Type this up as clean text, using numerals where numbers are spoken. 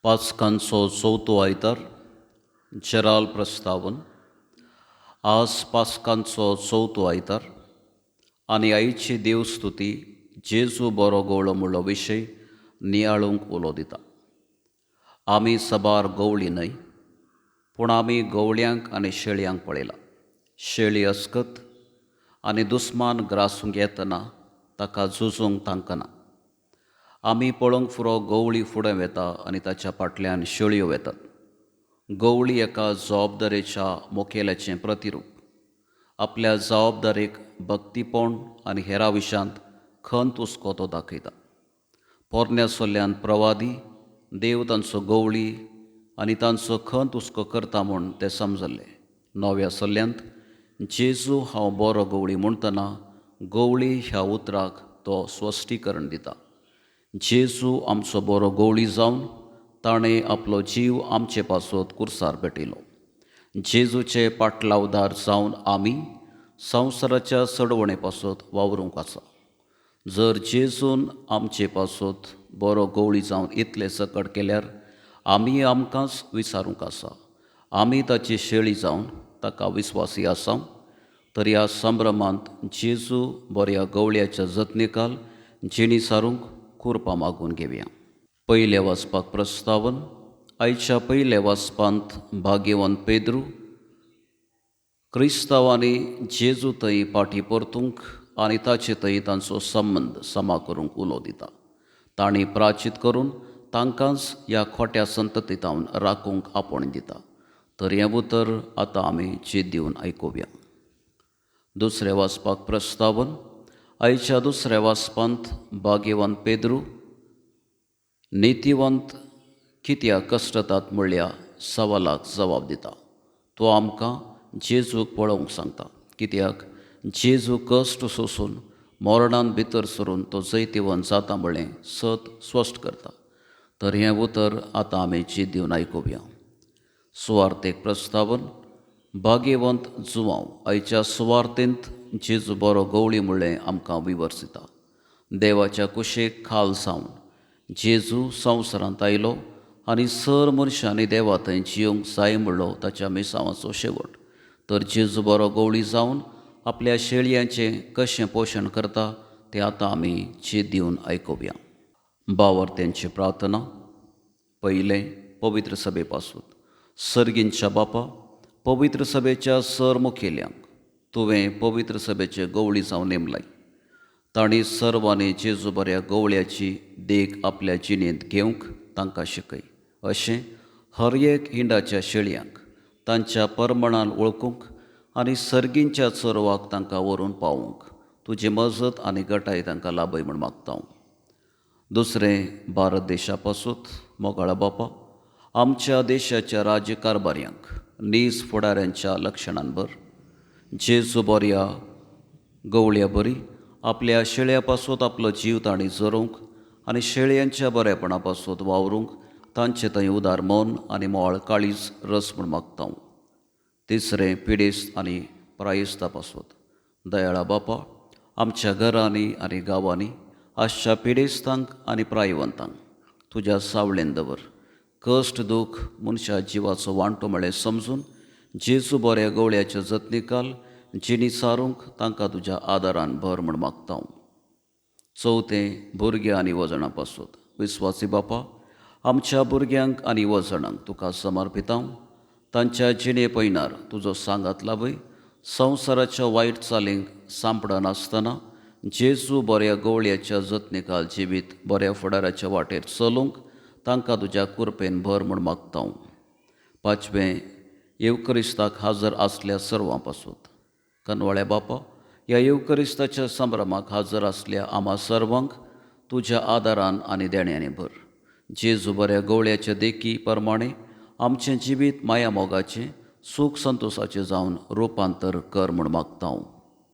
पास्कांचो चवथो आयतार जेराल प्रस्तावन. आज पास्कांचो चवथो आयतार आनी आईची देवस्तुती जेजू बरो गवळो म्हणलो विशय नियाळूंक उलो दिता. आमी सबार गवळी न्हय, पूण आमी गवळ्यांक आनी शेळयांक पळयला. शेळी अस्कत आनी दुस्मान ग्रासूंक येतना ताका झुजूंक तांकना. आमी पळोवंक फुरो गवळी फुडें वेता आनी ताच्या फाटल्यान शेळयो वेतात. गवळी एका जबाबदारेच्या मुखेल्याचें प्रतिरूप. आपल्या जबाबदारेक भक्तीपण आनी हेरा विशयांत खंत हुस्को तो दाखयता. पोरण्या सल्ल्यान प्रवादी देव तांचो गवळी आनी तांचो खंत हुस्को करता म्हूण ते समजल्ले. नव्या सल्ल्यांत जेजू हांव बरो गवळी म्हणटना गवळी ह्या उतराक तो स्पश्टीकरण दिता. जेजू आमचो बरो गवळी जावन ताणें आपलो जीव आमचे पासत कुर्सार पेटयलो. जेजूचे पाटलावदार जावन आमी संवसाराच्या चडवणे पासत वावरूंक आसा. जर जेजून आमचे पासत बरो गवळी जावन इतलें सकट केल्यार आमी आमकांच विचारूंक आसा. आमी ताची शेळी जावन ताका विस्वासी आसा. तर ह्या संभ्रमांत जेजू बऱ्या गवळ्याच्या जतनिकाल जिणी सारूंक कुरपा मागून घेवया. पयलें वाचपाक प्रस्तावन. आयच्या पयल्या वाचपांत भाग्यवंत पेद्रू क्रिस्तांवांनी जेजू थंय फाटीं परतूंक आनी ताचे थंय तांचो संबंद समा करूंक उलो दिता. तांणी प्राचीत करून तांकांच ह्या खोट्या संततीतावन राखूंक आपोवणें दिता. तर हें उतर आतां आमी चीत दिवन आयकुया. दुसरें वाचपाक प्रस्तावन. आयच्या दुसऱ्या वाचपांत भाग्यवंत पेद्रू नितीवंत कित्याक कश्टतात म्हणल्या सवालाक जबाब दिता. तो आमकां जेजूक पळोवंक सांगता. कित्याक जेजू कश्ट सोसून मरणान भितर सरून तो जैतिवंत जाता म्हळें सत स्पश्ट करता. तर हें उतर आतां आमी चीत दिवन आयकुया. सुवार्थेक प्रस्तावन. भाग्यवंत जुवांव आयच्या सुवार्थेंत जेजू बरो गवळी म्हणलें आमकां विवर्सिता. देवाच्या कुशेक खाल जावन जेजू संवसारांत आयलो आनी सर मनशांनी देवा थंय जियोंक जाय म्हणलो ताच्या मिसांवाचो शेवट. तर जेजू बरो गवळी जावन आपल्या शेळयांचें कशें पोशण करता तें आतां आमी चीत दिवन आयकुया. बावर्त्यांची प्रार्थना. पयलें पवित्र सभे पासून. सर्गींच्या बापा, पवित्र सभेच्या सर मुखेल्यांक तुवें पवित्र सभेचे गवळी जावन नेमलाय. तांणी सर्वांनी जेजू बऱ्या गवळ्याची देख आपल्या जिणेंत घेवंक तांकां शिकय. अशें हर एक हिंडाच्या शेळयांक तांच्या परमणान वळखूंक आनी सर्गींच्या चरवाक तांकां व्हरून पावोवंक तुजी मजत आनी गटाय तांकां लाभय म्हूण मागता. दुसरें भारत देशा पासून. मोगाळा बापा, आमच्या देशाच्या राज्य कारभार्यांक नीज फुडाऱ्यांच्या लक्षणान भर. जेजू बऱ्या गवळ्या बरी आपल्या शेळ्या पासत आपलो जीव तांणी झरोवंक आनी शेळयांच्या बरेपणा पासत वावरूंक तांचे थंय उदार मन आनी मोळ काळीज रस म्हूण मागता. तिसरें पिडेस्त आनी प्रायस्ता पासत. दयाळा बापा, आमच्या घरांनी आनी गांवांनी आसच्या पिडेस्तांक आनी प्रायवंतांक तुज्या सावळेन दवर. कश्ट दूख मनशा जिवाचो वांटो म्हळें समजून जेजू बऱ्या गवळ्याच्या जतनिकाल जिणी सारूंक तांकां तुज्या आदारान भर म्हूण मागता. चवथें भुरग्यां आनी वजणां पासत. विस्वासी बापा, आमच्या भुरग्यांक आनी वजणांक तुका समर्पिता. तांच्या जिणे पयणार तुजो सांगात लाभय. संवसाराच्या वायट चालींक सांपडनासतना जेजू बऱ्या गवळ्याच्या जतनिकाल जिवीत बऱ्या फुडाराच्या वाटेर चलूंक तांकां तुज्या कुरपेन भर म्हूण मागता. पांचवें येवकरिस्ताक हाजर आसल्या सर्वां पासून. कनवाळ्या बापा, ह्या येवकरिस्ताच्या संभ्रमाक हाजर आसल्या आमा सर्वांक तुज्या आदारान आनी देण्यांनी भर. जेजू बऱ्या गवळ्याच्या देखी प्रमाणे आमचें जिवीत माया मोगाचें सूख संतोसाचें जावन रुपांतर कर म्हूण मागता.